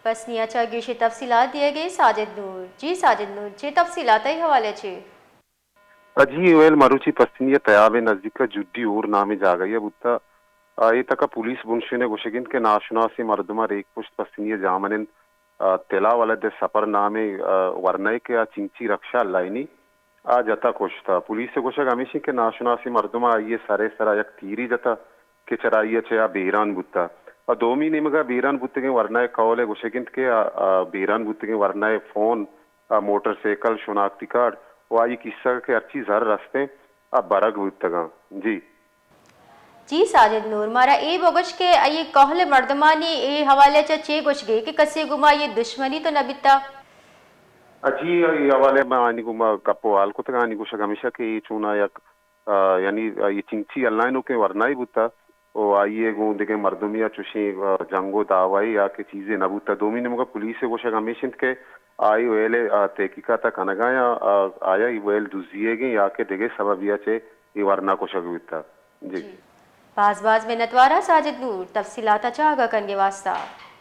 پسنی ءَ چہ گیشیں تفصیلات دیگ ءَ ساجد نور۔ جی ساجد نور، چے تفصیلات ءِ حوالے چے؟ جی ویل، مروچی پسنی ءَ تیاب ءِ نزیک ءَ جڈی ہور نامیں جاگہے ءَ بوتہ۔ آ، اے تک ءَ پولیس بنشین ءِ گوشگ انت کہ ناشناسیں مردماں ریک پشت پسنی ءِ جاہ منند، آ، تلا ولد ءِ سپر نامیں، آ، ورنائے کہ آ چنچی رکشہ لائنی آ جتہ کشتہ۔ پولیس ءِ گوشگ ہمیش انت کہ ناشناسیں مردماں آئی ءِ سر ءِ سرا یک تیرے جتہ کہ چرآئی ءَ چہ آ بیران بوتہ۔ ءُ دومی نیمگ ءَ بیران بوتگیں ورنائے قول ءِ گوشگ انت کہ آ، آ، بیران بوتگیں ورنائے فون، آ، موٹر سائیکل، شناختی کارڈ ءُ آئی کیسگ ءَ کہ ہرچی زر است انت، آ برگ بوتگاں۔ جی۔ جی ساجد نور، مارا اے بگوش کہ آئی ءِ کہول ءِ مردمانی اے حوالے ءَ چہ چے گوشگے کہ کسے گوما آئی ءِ دشمنی تو نہ بیتہ؟ جی، اے حوالے ءَ ما آنی گوما گپ ءُ حال کتگ، آنی گوشگ ہمیش انت کہ اے چوناہا یک، آ، یعنی، آ، اے چنچی ہلائینوکیں ورنائے بوتہ ءُ آئی ءِ گوں دگہ مردمے ءَ چوشیں، آ، جنگ ءُ دعوائے یا کہ چیزے نہ بوتہ۔ دومی نیمگ ءَ پولیس ءِ گوشگ ہمیش انت کہ آئی ویل ءِ، آ، تحقیقات ءَ کنگ ءَ اَنت، آ، آیا اے ویل دزیگیں یا کہ دگہ سببے ءَ چہ اے ورنا کشگ بوتہ۔ جی۔ جی۔ باز باز منتوار آں ساجد نور، تفصیلات ءَ چہ آگاہ کنگ ءِ واستہ۔